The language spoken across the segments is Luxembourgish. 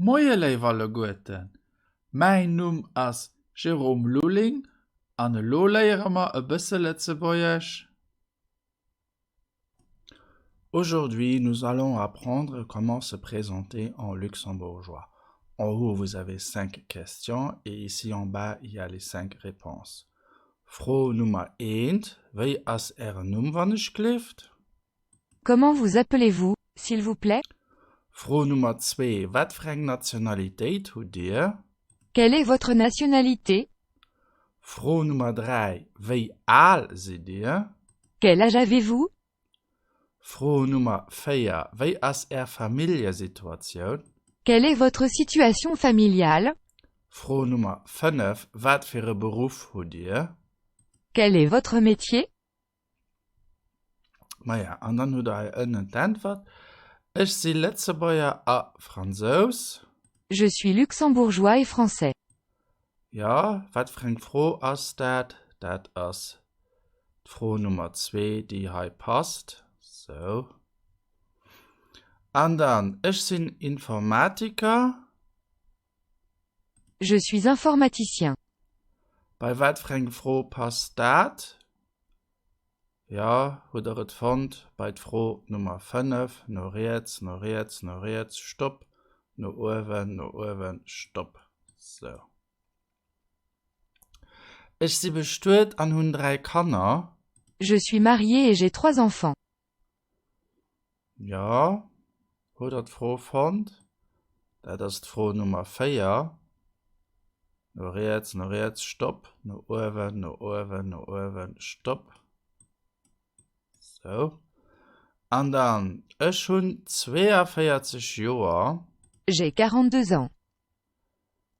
Moie léif alleguerten, mäin Numm ass Jérôme Lulling an elo léiere mer e bësse Lëtzebuergesch. Aujourd'hui, nous allons apprendre comment se présenter en luxembourgeois. En haut, vous avez cinq questions et ici en bas, il y a les cinq réponses. Fro Nummer eent, Wéi ass Ären Numm wann ech glift? Comment vous appelez-vous, s'il vous plaît? Fro Nummer zwee, Wat fir eng Nationalitéit hutt Dir? Quelle est votre nationalité? Fro Nummer 3, Wéi al sidd Dir? Quel âge avez-vous? Fro Nummer 4, Wéi ass Är Familljesituatioun? Quelle est votre situation familiale? Fro Nummer 5, Wat fir e Beruff hutt Dir? Quel est votre métier? Maja, an dann hutt Der hei ënnen d'Äntwert, Ech si Lëtzebuerger a Fransous. Je suis luxembourgeois et français. Jo, wat fir eng Fro ass dat? Dat ass d'Fro Nummer zwee, déi hei passt. Sou. An dann, Ech sinn Informatiker. Je suis informaticien. Bei wat fir eng Fro passt dat? Jo, hutt Der et fonnt? Bei d'Fro Nummer 5, no riets, no riets, no riets, Stopp, no uewen, no uewen, Stopp. Sou. Ech si bestuet an hunn 3 Kanner. Je suis marié et j'ai trois enfants. Jo, hutt Der d'Fro fonnt? Dat ass d'Fro Nummer 4. No riets, no riets, Stopp, no uewen, no uewen, no uewen, Stopp. Sou. An dann, ech hunn 42 Joer. J'ai 42 ans.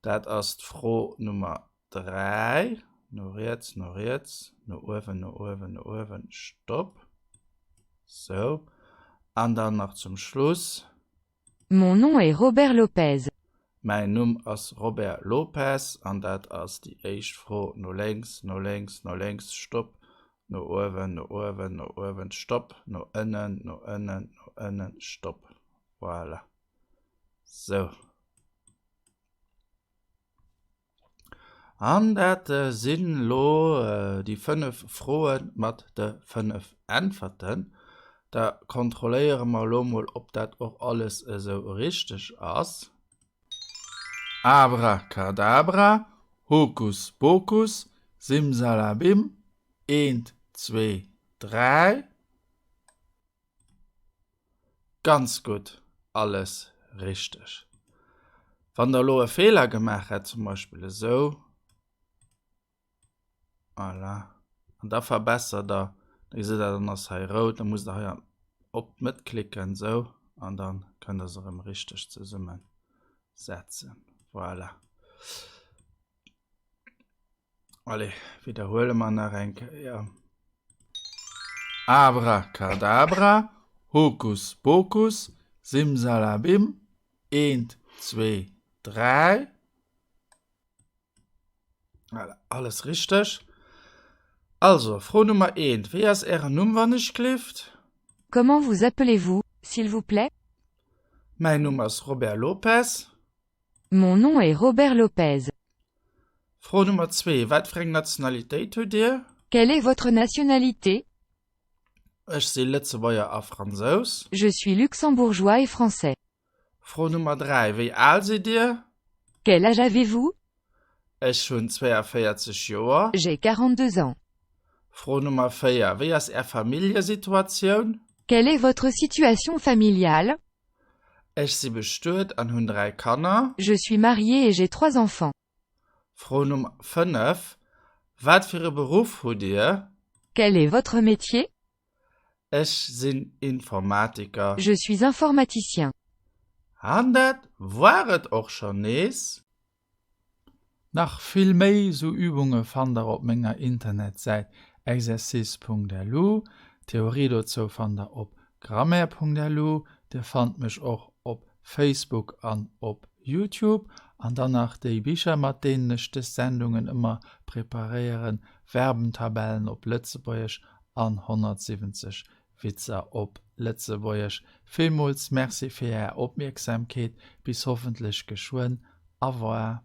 Dat ass d'Fro Nummer 3. No riets, no riets, no uewen, no uewen, no uewen, Stopp. Sou. An dann nach zum Schluss. Mon nom est Robert Lopez. Mäin Numm ass Robert Lopez. An dat ass déi éischt Fro. No lénks, no lénks, no lénks, Stopp. No uewen, no uewen, no uewen, Stopp. No ënnen, no ënnen, no ënnen, Stopp. Voilà. Sou. An dat sinn elo déi 5 Froe mat de 5 Äntwerten. Da kontrolléiere mer elo mol, ob dat och alles esou richteg ass. Abrakadabra, Hokus Pokus, Simsalabim, eent, zwee, dräi. Ganz gutt, alles richteg. Wann der elo e Feeler gemaach hätt, zum Beispill esou, voilà, an da verbessert der, da gesitt der, dann ass hei rout, da musst der hei op d'Mëtt klicken, esou, an da kënnt der se erëm richteg zesummesetzen. Voilà. Allez, widderhuele mer nach eng Kéier. Abrakadabra, Hokus Pokus, Simsalabim, eent, zwee, dräi. Voilà, alles richteg. Also, Fro Nummer eent, Wéi ass Ären Numm, wann ech glift? Comment vous appelez-vous, s'il vous plaît? Mäin Numm ass Robert Lopez. Mon nom est Robert Lopez. Fro Nummer zwee, Wat fir eng Nationalitéit hutt Dir? Quelle est votre nationalité? Ech si Lëtzebuerger a Fransous. Je suis luxembourgeois et français. Fro Nummer dräi, Wéi al sidd Dir? Quel âge avez-vous? Ech hunn 42 Joer. J'ai 42 ans. Fro Nummer véier, Wéi ass Är Familljesituatioun? Quelle est votre situation familiale? Ech si bestuet an hunn 3 Kanner. Je suis marié et j'ai trois enfants. Fro Nummer 5, Wat fir e Beruff hutt Dir? Quel est votre métier? Ech sinn Informatiker. Je suis informaticien. An dat war et och schonn nees. Nach vill méi sou Übunge fannt der op menger Internetsäit exercice.lu. D'Theorie dozou fannt der op grammaire.lu. Dir fannt mech och op Facebook an op Youtube. An dann nach déi Bicher mat deenen ech des Sendungen ëmmer preparéieren, Verbentabellen op Lëtzebuergesch an 170 Witzer op. Lëtzebuergesch. Villmools Merci fir Är Opmierksamkeet. Bis hoffentlech geschwënn. Au revoir.